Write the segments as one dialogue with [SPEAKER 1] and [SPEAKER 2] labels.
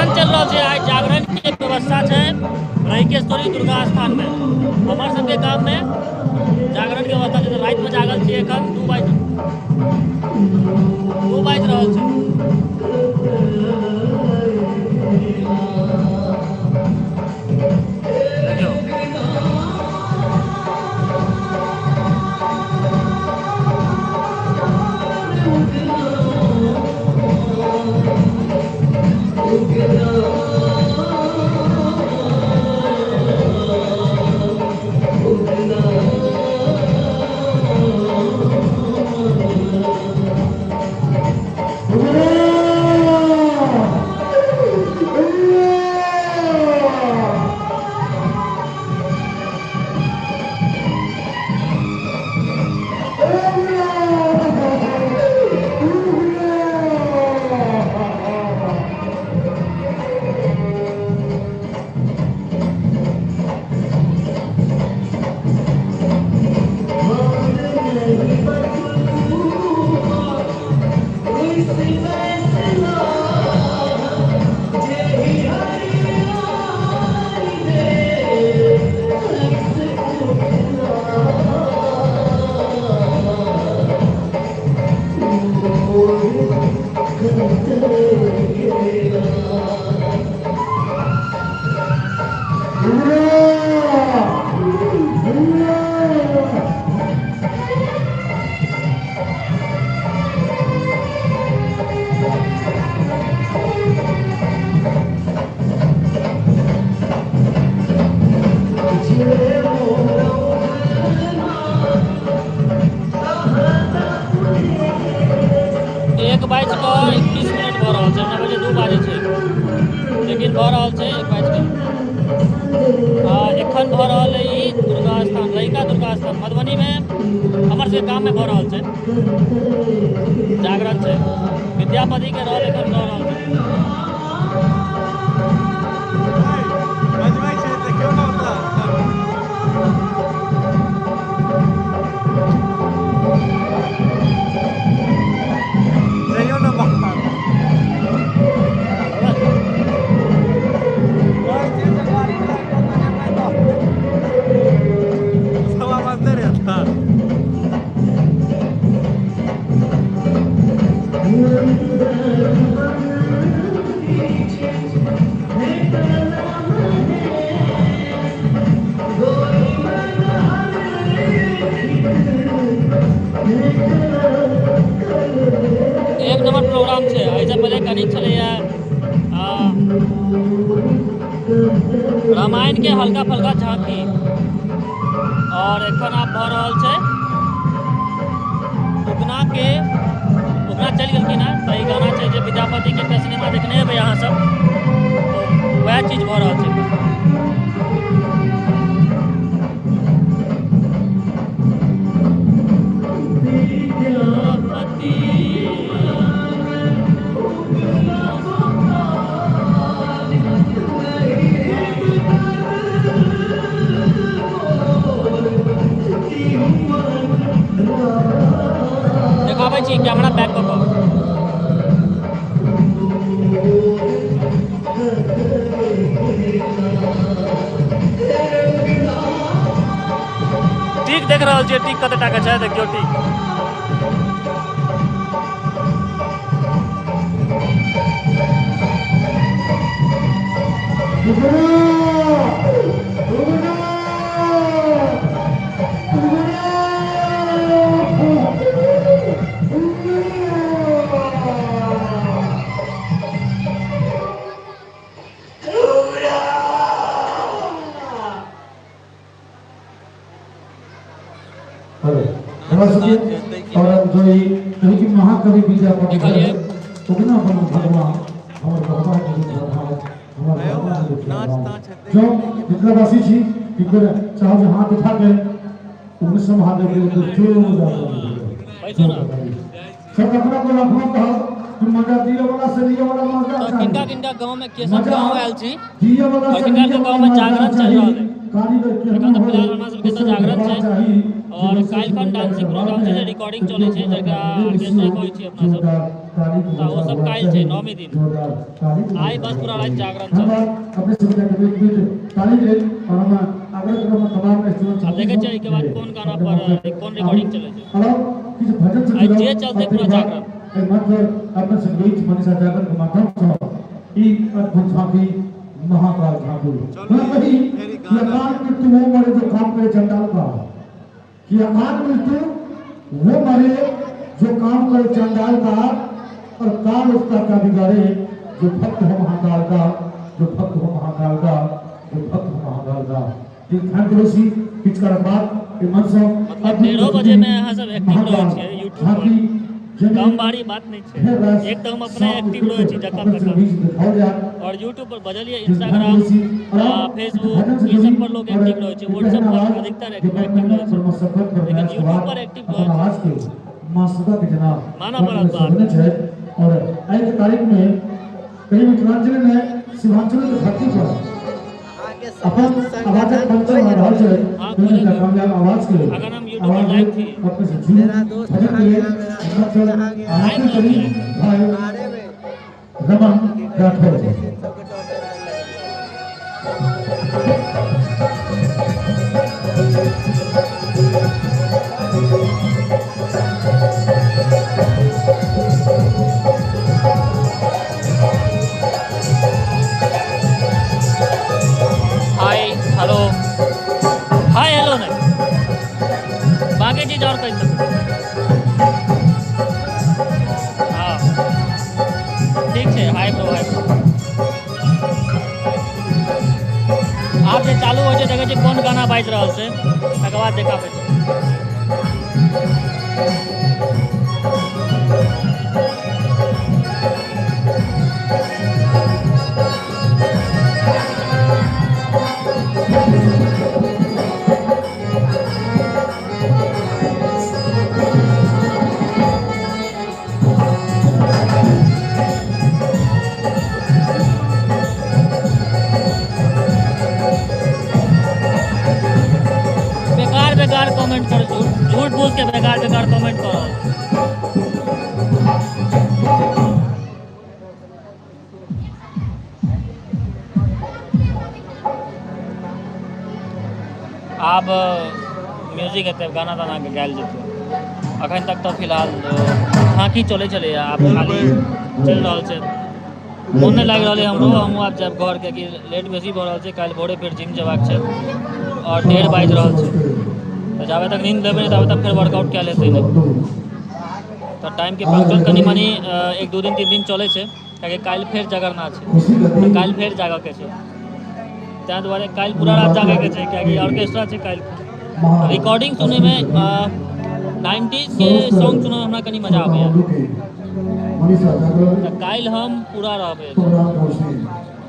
[SPEAKER 1] जागरण चलि रहल छै। आइ जागरण के व्यवस्था छै रहिकेश्वरी दुर्गा स्थान में। हमर सबके गाम में जागरण के व्यवस्था छै। राति में जागल छियै, एखन 2 बाजि रहल छै। देखियौ, 1:21 भऽ रहल छै। 9 बजे 2 बाजै छै, लेकिन भऽ रहल छै एक बाजि कऽ आ एखन भऽ रहल है ई दुर्गा स्थान, रहिका दुर्गा स्थान, मधुबनीमे, हमर सबके गाममे भऽ रहल छै। जागरण छै, विद्यापतिके रोल एखन भऽ रहल छै।
[SPEAKER 2] बजबै छै, देखियौ ने ओतऽ। जइयौ ने बाहर। कहै छियै जे गाड़ी लए कऽ जेबै तऽ सब आवाज नहि रहता।
[SPEAKER 1] एक नंबर प्रोग्राम छै। एहिसँ पहिले कनिक छलैए रामायण के हल्का फल्का झांकी और एखन आब भऽ रहल छै उगना के। उगना चलि गेलखिन हेँ तऽ ई गाना छै जे विद्यापति के सिनेमा देखने हेबै अहाँ सब, तऽ वएह चीज भऽ रहल छै। विद्यापति। देखाबै छी कैमरा बैक कऽ कऽ। टीक देख रहल छियै, टीक कते टाका छै देखियौ टीक।
[SPEAKER 3] हेलो, हमरा सबके और जो ई कही कि महाकवि विद्यापति
[SPEAKER 1] देखलियै।
[SPEAKER 3] उगना बनो भगवान हमर बाबा के भगवान, हमर बाबा के
[SPEAKER 2] नाच
[SPEAKER 3] भगवान।
[SPEAKER 2] ताच हेतै।
[SPEAKER 3] जो मिथिलावासी छी तिनकर चाहब जे हाथ उठा के उगनेश्वर महादेव के जोर
[SPEAKER 1] बैसू ना।
[SPEAKER 3] सब अपना को अपनो कहब कि मजा दिए वाला से लिए वाला मजा
[SPEAKER 1] तऽ
[SPEAKER 3] चाही।
[SPEAKER 1] किनका किनका गाँवमे, के सब
[SPEAKER 3] मजा
[SPEAKER 1] गाँव आयल छी
[SPEAKER 3] दिए वाला
[SPEAKER 1] और
[SPEAKER 3] से
[SPEAKER 1] किनका
[SPEAKER 3] लिए
[SPEAKER 1] के
[SPEAKER 3] वाला
[SPEAKER 1] गाँवमे
[SPEAKER 3] मजा
[SPEAKER 1] जागरण चलि
[SPEAKER 3] चाही।
[SPEAKER 1] रहल है?
[SPEAKER 3] कारीगर
[SPEAKER 1] एखन
[SPEAKER 3] केहनो
[SPEAKER 1] तऽ फिलहाल
[SPEAKER 3] होय,
[SPEAKER 1] हमरा सबके तऽ
[SPEAKER 3] दोसर
[SPEAKER 1] जागरण
[SPEAKER 3] व्यवहार
[SPEAKER 1] छै
[SPEAKER 3] चाही।
[SPEAKER 1] और काल्हिखन डांसिंग प्रोग्राम छै, जे रिकॉर्डिंग चलै छै, जकरा ऑर्केस्ट्रा कहै छी अपना सब।
[SPEAKER 3] ताली के
[SPEAKER 1] तऽ ओ सब
[SPEAKER 3] होना
[SPEAKER 1] काल्हि छै
[SPEAKER 3] चाही।
[SPEAKER 1] नौमी दिन।
[SPEAKER 3] जोरदार ताली के
[SPEAKER 1] आइ
[SPEAKER 3] होना
[SPEAKER 1] बस पूरा
[SPEAKER 3] चाही।
[SPEAKER 1] राति जागरण
[SPEAKER 3] हम
[SPEAKER 1] चलतै।
[SPEAKER 3] अपने सभी के बीच बीच ताली के और हम आग्रह करब तमाम स्टूडेंट
[SPEAKER 1] आब
[SPEAKER 3] साथी
[SPEAKER 1] देखै
[SPEAKER 3] सब
[SPEAKER 1] छियै एहिके बाद
[SPEAKER 3] जे
[SPEAKER 1] कोन गाना
[SPEAKER 3] अपने
[SPEAKER 1] पर
[SPEAKER 3] मंच
[SPEAKER 1] कोन
[SPEAKER 3] आबी
[SPEAKER 1] रिकॉर्डिंग चलै छै।
[SPEAKER 3] और किछु भजन से
[SPEAKER 1] आइ
[SPEAKER 3] जुड़ल
[SPEAKER 1] जे
[SPEAKER 3] और
[SPEAKER 1] चलतै पूरा
[SPEAKER 3] ताहिके बाद
[SPEAKER 1] जागरण।
[SPEAKER 3] एहि मंच पर अपने संगीत मनीषा जागरण के माध्यम से ई अद्भुत झांकी महाकाल झांकी
[SPEAKER 2] चलू
[SPEAKER 3] मैं कही
[SPEAKER 2] फेर ई
[SPEAKER 3] कि
[SPEAKER 2] गाना
[SPEAKER 3] अकाल मृत्यु वो मरे जो काम करे चंडाल का, कि अकाल मृत्यु वो मरे जो काम करे चंडाल का, और काल उसका क्या बिगाड़े जो भक्त हो महाकाल का, जो भक्त हो महाकाल का, जो भक्त हो महाकाल का। ये ध्यान करो सी किछु बाद ई मंच से
[SPEAKER 1] मतलब
[SPEAKER 3] अद्भुत
[SPEAKER 1] 1:30
[SPEAKER 3] प्रस्तुति
[SPEAKER 1] बजे मे अहाँ सब एक्टिव रहै
[SPEAKER 3] महाकाल
[SPEAKER 1] छियै यूट्यूब पर।
[SPEAKER 3] झांकी जाहिमे
[SPEAKER 1] कम भारी बात नहि छै।
[SPEAKER 3] फेर रास
[SPEAKER 1] एक तऽ हम अपने
[SPEAKER 3] साफ
[SPEAKER 1] एक्टिव रहै छी जतऽ
[SPEAKER 3] अपने
[SPEAKER 1] ततऽ।
[SPEAKER 3] बीच देखाओल जायत।
[SPEAKER 1] और यूट्यूब पर बजलियै
[SPEAKER 3] जिस ध्यान
[SPEAKER 1] इंस्टाग्राम,
[SPEAKER 3] करै छी और किछु
[SPEAKER 1] फेसबुक
[SPEAKER 3] भजन से
[SPEAKER 1] ई
[SPEAKER 3] जुड़ी
[SPEAKER 1] सब पर लोग
[SPEAKER 3] और
[SPEAKER 1] एक्टिव रहै छै।
[SPEAKER 3] एक
[SPEAKER 1] व्हाट्सएप
[SPEAKER 3] एहन
[SPEAKER 1] पर
[SPEAKER 3] आवाज
[SPEAKER 1] अधिकतर
[SPEAKER 3] जे
[SPEAKER 1] एक्टिव
[SPEAKER 3] मेहनत
[SPEAKER 1] रहै
[SPEAKER 3] पर
[SPEAKER 1] छै।
[SPEAKER 3] मशक्कत पर
[SPEAKER 1] लेकिन
[SPEAKER 3] प्रयास के
[SPEAKER 1] यूट्यूब
[SPEAKER 3] बाद
[SPEAKER 1] पर एक्टिव
[SPEAKER 3] अपन
[SPEAKER 1] रहै छै।
[SPEAKER 3] आवाज के माँ सदा के जनाब
[SPEAKER 1] मानऽ
[SPEAKER 3] वर्ण में
[SPEAKER 1] पड़त बात।
[SPEAKER 3] सजने छथि और आइ के तारीख में कहीं मिथिलांचल में शिवांचल के धरती पर
[SPEAKER 2] अहाँके
[SPEAKER 3] अपन
[SPEAKER 2] समस्त
[SPEAKER 3] आवाजक
[SPEAKER 2] संगठन
[SPEAKER 3] पंचम
[SPEAKER 2] खोजि
[SPEAKER 3] आ रहल
[SPEAKER 2] रहल
[SPEAKER 3] छै।
[SPEAKER 1] हँ
[SPEAKER 3] ओहिमे
[SPEAKER 1] खोजल
[SPEAKER 3] एकटा
[SPEAKER 1] जाउ।
[SPEAKER 3] कामयाब आवाज के
[SPEAKER 1] अगर हम यूट्यूब पर
[SPEAKER 3] आवाज
[SPEAKER 1] लाइव छी।
[SPEAKER 3] अपने से जुड़ी
[SPEAKER 2] मेरा दोस्त
[SPEAKER 3] भजन
[SPEAKER 2] कहाँ
[SPEAKER 3] के
[SPEAKER 2] गया, मेरा
[SPEAKER 3] मंच
[SPEAKER 2] दोस्त कहाँ गया?
[SPEAKER 3] आरती
[SPEAKER 1] आबि रहल
[SPEAKER 3] करी
[SPEAKER 1] छी।
[SPEAKER 3] भाई
[SPEAKER 2] बारे में
[SPEAKER 3] रमन
[SPEAKER 2] की कहै छै
[SPEAKER 3] राठौर
[SPEAKER 2] पुलिस
[SPEAKER 3] जी।
[SPEAKER 2] इन सबके टॉर्चर करने लगलै।
[SPEAKER 1] हाय हेलो, हाय हेलो नहि, बाकी चीज और कहि सकै। हँ ठीक छै, हाय ब्रो, हाय ब्रो। आब जे चालू होइ छै देखै छियै कोन गाना बाजि रहल छै, तकर बाद देखाबै छी। बेकार बेकार कमेंट कर, झूठ झूठ बूझ के बेकार बेकार कमेंट कर रहल छै। आब म्यूजिक हेतै, गाना ताना के गायल जेतै। अखन तक तऽ फिलहाल झाँकी चलै छलैए, आब खाली चलि रहल छै। मोन नहि लागि रहल अइ हमरो, हमहूँ आब जायब घर कियाकि लेट बेसी भऽ रहल छै। काल्हि भोरे फेर जिम जेबाक छै और 1:30 बाजि रहल छै। तऽ जाबे तक नींद लेबै नहि ताबे तक फेर वर्कआउट कयल हेतै नहि। तऽ टाइमके पंक्चुअल कनि मनि 1-2 दिन 3 दिन चलै छै, कियाकि काल्हि फेर जगरना छै,
[SPEAKER 3] खुशी
[SPEAKER 1] तऽ
[SPEAKER 3] गति
[SPEAKER 1] काल्हि फेर जागऽके छै। ताहि दुआरे काल्हि पूरा राति जागैके छै कियाकि ऑर्केस्ट्रा छै काल्हि।
[SPEAKER 3] महा
[SPEAKER 1] रिकॉर्डिंग सुनैमे
[SPEAKER 3] अष्टमी के दिन
[SPEAKER 1] 90s के
[SPEAKER 3] समस्त
[SPEAKER 1] सॉन्ग सुनैमे हमरा कनि मजा आबैए।
[SPEAKER 3] श्रोताबंधु के मनीषा जागरण
[SPEAKER 1] तऽ काल्हि हम पूरा रहबै।
[SPEAKER 3] प्रोग्राम घोषित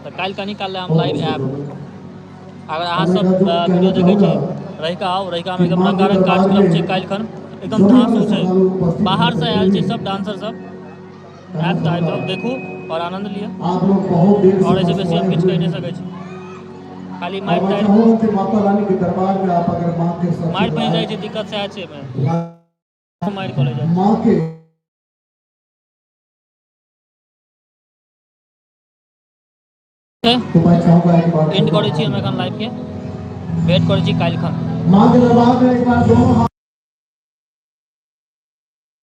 [SPEAKER 1] तऽ काल्हि कनि काल लए हम
[SPEAKER 3] बहुत
[SPEAKER 1] लाइव
[SPEAKER 3] बहुत
[SPEAKER 1] आयब।
[SPEAKER 3] शुभकामना।
[SPEAKER 1] अगर अहाँ
[SPEAKER 3] और
[SPEAKER 1] सब
[SPEAKER 3] मैं जो
[SPEAKER 1] वीडियो
[SPEAKER 3] कहना
[SPEAKER 1] देखै छी,
[SPEAKER 3] चाहूंगा
[SPEAKER 1] रहिका आउ, रहिकामे
[SPEAKER 3] कि
[SPEAKER 1] एकदम
[SPEAKER 3] माँ के
[SPEAKER 1] रंगारंग
[SPEAKER 3] दरबार
[SPEAKER 1] कार्यक्रम छै।
[SPEAKER 3] में
[SPEAKER 1] काल्हि खन एकदम
[SPEAKER 3] जो भी
[SPEAKER 1] धांसू
[SPEAKER 3] हमारे
[SPEAKER 1] छै,
[SPEAKER 3] श्रद्धालु उपस्थित हैं
[SPEAKER 1] बाहरसँ
[SPEAKER 3] पहले
[SPEAKER 1] आयल छै
[SPEAKER 3] भी
[SPEAKER 1] सब डांसर सब।
[SPEAKER 3] कहना
[SPEAKER 1] आयब तऽ आबि
[SPEAKER 3] चाहूंगा
[SPEAKER 1] जाउ, देखू और आनंद लिअ।
[SPEAKER 3] आप लोग बहुत देर
[SPEAKER 1] और
[SPEAKER 3] से
[SPEAKER 1] एहिसँ
[SPEAKER 3] बस
[SPEAKER 1] बेसी हम
[SPEAKER 3] आए
[SPEAKER 1] किछु
[SPEAKER 3] हुए
[SPEAKER 1] कहि नहि
[SPEAKER 3] हैं
[SPEAKER 1] सकै छी। खाली
[SPEAKER 3] और
[SPEAKER 1] मारि
[SPEAKER 3] मैं
[SPEAKER 1] तारि
[SPEAKER 3] चाहूंगा कि माता रानी के दरबार में आप अगर माँ के
[SPEAKER 1] मारि
[SPEAKER 3] सबसे
[SPEAKER 1] पड़ि जाइ
[SPEAKER 3] आए
[SPEAKER 1] छै, दिक्कत सएह छै एहिमे, मारि कऽ लऽ जाइ छै।
[SPEAKER 3] माँ के
[SPEAKER 1] छै
[SPEAKER 3] तो मैं चाहूंगा एक बार
[SPEAKER 1] एंड करै छी हम एखन लाइवके, भेंट करै छी काल्हि खन।
[SPEAKER 3] माँ के दरबार में एक बार दोनों हाथ